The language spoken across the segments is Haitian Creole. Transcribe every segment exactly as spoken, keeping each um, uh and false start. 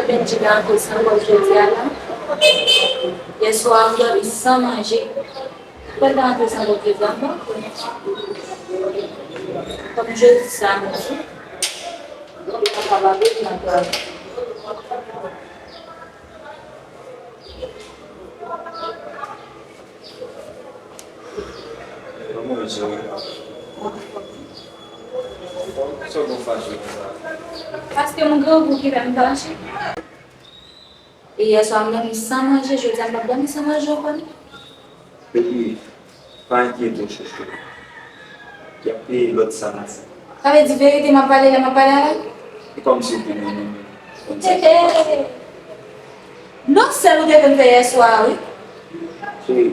Benji gen anpil san kòb jodi a la. Yèswa, m dòmi san manje. Mwen te antre san manje zanmi. Kòm jodi samdi, mwen pa kapab nan travay. Kòman w ye, cheri? Sa w gen fache konsa? Paske m grangou ki fè m fache. E yèswa m dòmi san manje, jodi a m p ap dòmi san manje, ou konnen. Baby, pa enkyete w, chouchou. Y ap peye lòt samdi. Sa vle di verite m ap pale lè m ap pale avè w? E kòmsi w te renmen mwen. Hey, hey. Non, sèl ou te konn fè yèswa a, wi. Cheri,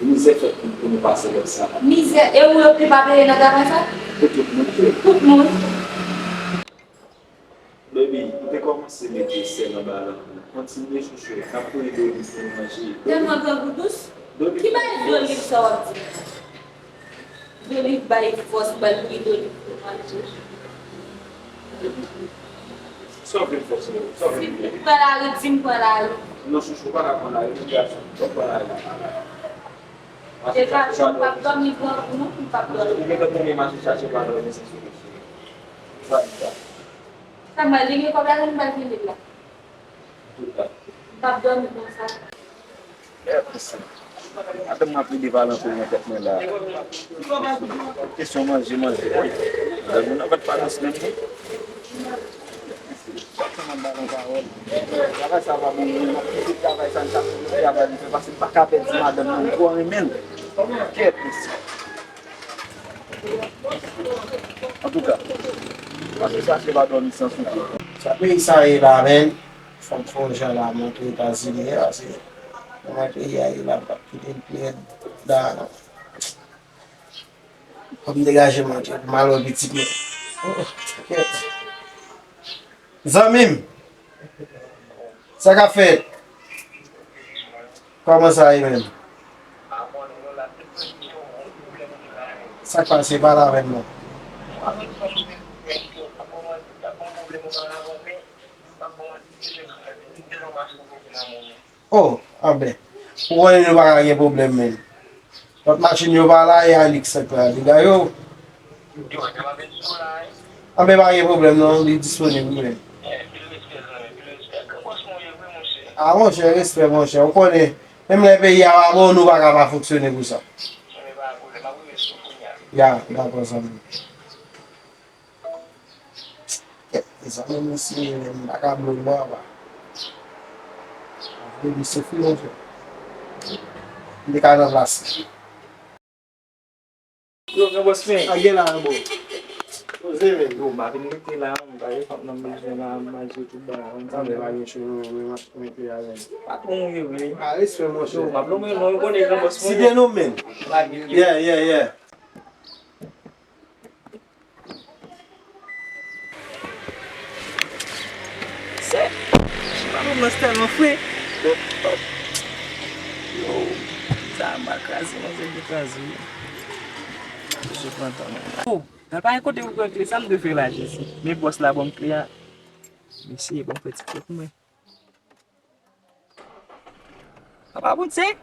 mizè fèt pou nou pase lòt samdi. Mizè, e ou yo ki pa peye nan travay sa? Pou tout moun, cheri. Tout moun. Baby, ou te kòmanse mete sèl anba lang ou. Kontinye chouchou, n ap touye doliv pou nou manje. Tèlman grangou dous. Doliv ki bay doliv sa w ap di? Doliv bay fòs, bay doliv pou manje. Sa w vle fè, sa w vle fè? Si m pran lari, di m pran lari. Non, chouchou, ou pa ka pran lari, non, gason. Ou pran lari. Deja, si m p ap dòmi, pran pou nou, m p ap dòmi. Ou gentan konnen mache chache pa dòmi, se sou mesye. Sa di sa. Sa m al li gen kòb la, m pral vin la. M p ap dòmi konsa. Madanm nan ap plede pale anpil nan tèt mwen la. Kesyon manje, manje. Madanm nan pa t pa dous menm non. Chak semèn ba nou pawòl. Travay sa pa bon moun, m ap kite travay sa, m chak jou travay m fè, paske m pa ka pèdi madanm nan, m twò renmen l. Kèt mesye. Antouka, pase chache pa dòmi san souke. Sa peyi sa ye la, menm? Fò m fè yon jan la montre Etazini ye, paske kòman peyi a ye la, m p ap kite l pi rèd la, non. Fò m degaje m antre pou m al wè pitit mwen. Oh, kèt. Zanmi m, sa k ap fèt? Kòman sa ye menm? Sa k pase? Pale avè m non. Oh, anben. Ou konnen nou pa ka gen pwoblèm menm. Lòt machin yo pa la, e Alix la, li la yo. Anben, pa gen pwoblèm non, li disponib wi menm. A monchè, respè monchè, ou konnen, menm lè peyi a pa bon, nou pa ka pa fonksyone pou sa. Ya, dakò zanmi. Mezanmi, misye menm, m pa ka blo mò apa. Misye fou, monchè. M te ka nan plas li. Yo, gran bòs men. A gen la, bro. Poze, men. Yo, m pa vin rete la, m pa gen fanm nan bezwen la, m manje tout bagay. Sa vle pa gen cho, non, men m ap mete avè m. Patwon ou ye vre. A, respè, monchè. Yo, m ap lonmen non, yo konnen gran bòs mwen. Si gen non, men. Yeah, yeah, yeah. Se, je pa konprann tèlman fre. Yo, sa a mal kraze, manzè byen kraze wi. Mesye pran tan menm la. Oh, nan pa gen kote pou pran kle, sa m dwe fè la, Jezi? Men bòs la ban m kle a. Mesye, ban m fè ti kle pou mwen. Papa Bondye.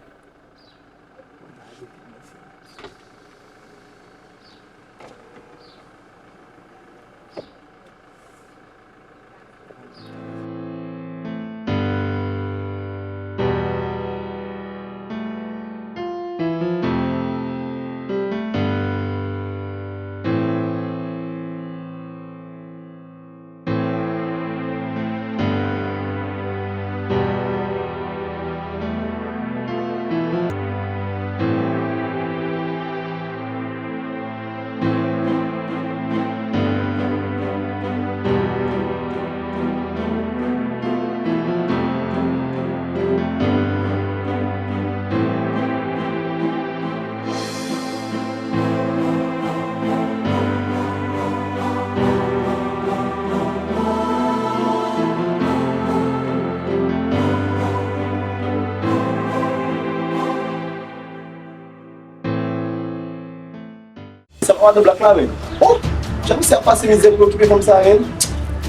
Sa pa madan blak la, men. Oh! Jan misye ap pase mizè pou l okipe fanm sa, men.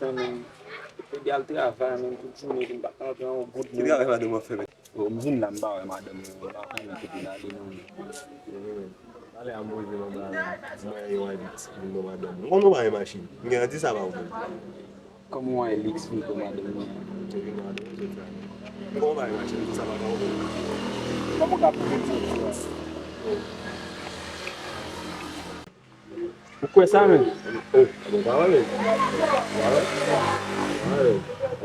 tan, men. Ede al travay, men, tout jounen, pou m pa t antre yon goud, men. Ki travay madanm w ap fè, men? Oh, m vin la, m pa wè madanm mwen, m pa konnen kote l ale, non. Pale a m poze m anba la, m wè yon Hilux vin ban madanm mwen. M konn yon bagay machin. M gen di sa pa w vre. Kòman w wè Hilux vin ban madanm mwen? Li vin ban madanm mwen, se sa. M konn yon bagay machin, di sa pa w vre. Kòman w ka pwouve m sa? Ou kwè sa menm? Oh, bon, pa wè menm. Pa wè. Pa wè.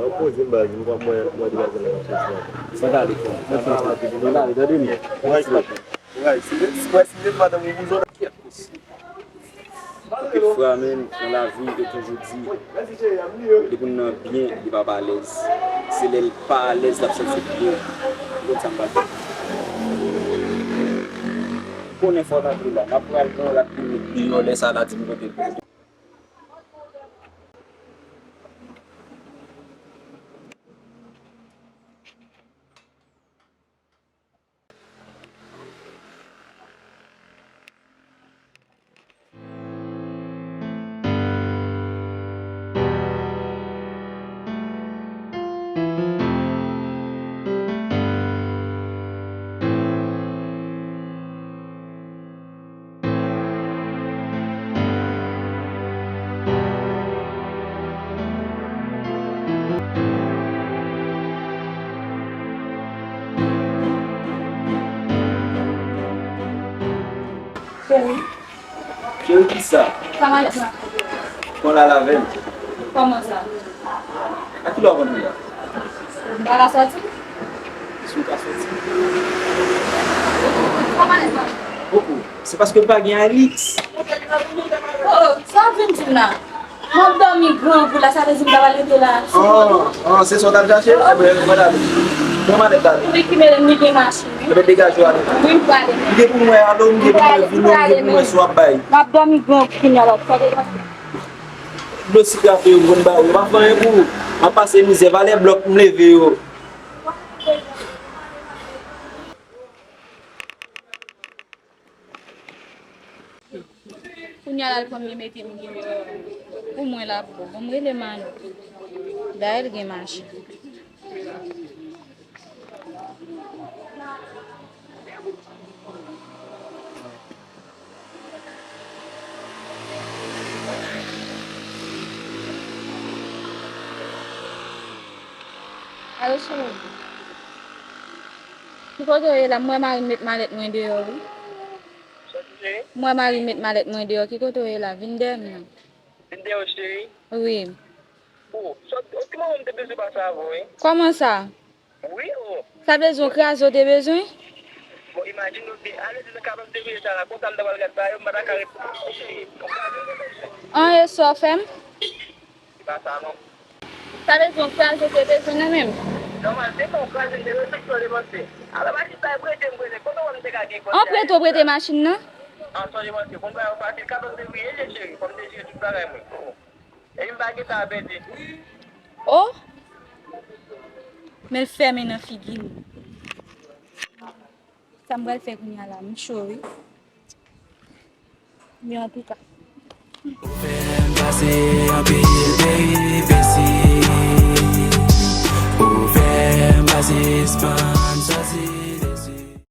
An poze m baz, m pran mwen, mwen de bagay la k ap soti la. Mwen gade, mwen gade, tande m. Mwen gade, mwen gade, si de, si de madanm ou bouzon. Anpil fwa menm, nan lavi, yo toujou di, depi moun nan byen, li p ap alèz. Se lè l pa alèz, l ap santi l byen. Ou konn sa m pral fè? Konnen fò w antre la. M ap pral pran yon rat pou l met deyò, lè sa l a di m kote l. Cheri. Cheri, kisa? Sa malèt mwen ap fè? Pran l al avè m. Kòman sa? A kilè w ap antre la? M pa ka sòti? Si w ka sòti. Sa malèt mwen ap fè? Poko. Se paske m pa gen Hilux. Oh, sa w ap vin di m la? M ap dòmi grangou la, sa vle di m ta pral rete la. Ah, ah, se sa w t al chache? Ebyen, mwen ale. Pran malèt la. Li ki mele m, li gen machin, wi. Ebyen, degaje w ale. Wi, m prale. M gen pou mwen ale, m gen pou mwen vini, m gen pou mwen si w ap bay. M ap dòmi grangou kounye a la, sa degaje. Dlo sik la fè yo m konn ba yo. M pa fè anyen pou ou. M ap pase mizè, valè blòk m leve yo. Kounye a la, l konn li mete m deyò. Pou mwen, l ap bon. Bon, m rele Mano. Dayè, l gen machin. Alo, cheri. Ki kote w ye la? M wè mari m met malèt mwen deyò, wi. Sa w di, cheri? M wè mari m met malèt mwen deyò. Ki kote w ye la? Vin dèyè m nan. Vin dèyè w, cheri? Wi. Oh, sa w, oh, ti manman m te bezwen pase avè w, wi. Kòman sa? Wi, oh. Sa vle di yon kraze w te bezwen? Bon, imajine w te ale nan kabann serye sa la, konsa m ta pral gad bagay yo, m pa ta ka ret. Cheri, yon kraze w te bezwen. An, e sa w fè m? Se pa sa non. Sa vle di yon kraze w te bezwen nan men m? Nòmal, se pa yon kraze m te bezwen, sa w te panse. Alò, machin sa, prete m, prete. Kote w wè m te ka gen kòb sa? An, prete w prete machin nan? An, sonje panse, bon, bagay yo fasil, katòz fevriye, ye cheri, fò m te jere tout bagay mwen. Epi m pa gen tan a pèdi. Oh! Men l fèmen nan figi m. Sa m pral fè kounye a la, m cho wi. Men antouka. Ou fè m pase anpil peripesi. Ou fè m pa sispann sòti.